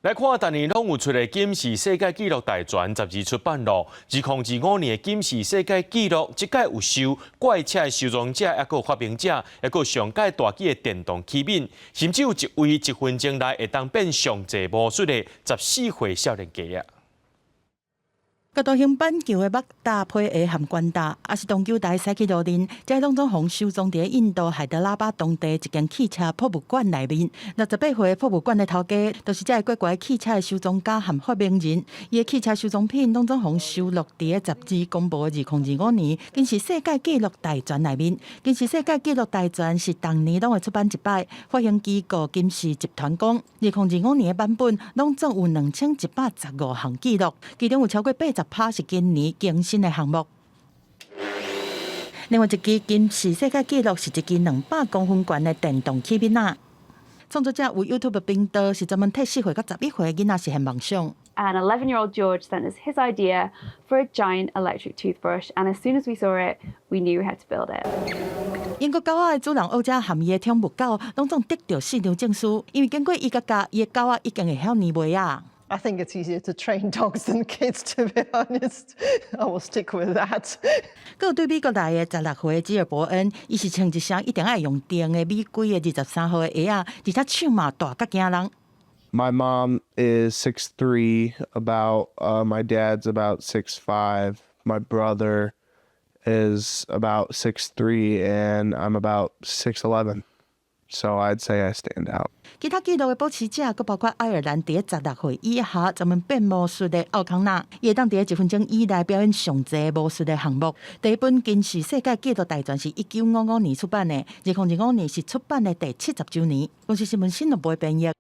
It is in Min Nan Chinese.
來看，逐年攏有出的金氏世界紀錄大全雜誌出版咯。2025年的金氏世界紀錄，這屆有收怪車的收藏者，抑閣有發明者，抑閣有上蓋大支的電動器皿，甚至有一位一分鐘內會當變上濟魔術的14歲少年家啊！佮大型板球的擘大皮鞋和懸擔，抑是盪球台駛去路面，這攏總予收藏佇印度海德拉巴當地一間汽車博物館內面。68歲博物館的頭家，就是這個古怪汽車的收藏家和發明人。伊的汽車收藏品攏總予收錄佇個雜誌公布的2025年金氏世界紀錄大全內面。金氏世界紀錄大全是逐年攏會出版一擺，發行機構金氏集團講，2025年的版本攏總有2115項紀錄，其中有超過80%是今年更新的項目。另外一支金氏世界紀錄是一支200公分懸的電動器皿仔。創作者有 YouTube 頻道，是專門替4歲到11歲囡仔實現夢想。 And 11-year-old George sent us his idea for a giant electric toothbrush, and as soon as we saw it, we knew we had to build it. 英國狗仔的主人奧加和伊的寵物狗，攏總得著四張證書，因為經過伊佮教，伊的狗仔已經會曉粘襪仔。 I think it's easier to train dogs than kids, to be honest. I will stick with that. 閣有對美國來的16歲吉爾伯恩，伊是穿一雙一定愛用電的米規的23號的鞋仔，而且手嘛大甲驚人。 My mom is 6'3", about. My dad's about 6'5". My brother is about 6'3", and I'm about 6'11". So I'd say I stand out. 其他紀錄的保持者，閣包括愛爾蘭佇16歲以下專門變魔術的奧康納，伊會當佇一分鐘以內表演上濟魔術的項目。第一本金氏世界紀錄大全是1955年出版的，2025年是出版的第70週年。公視新聞新聞部編譯。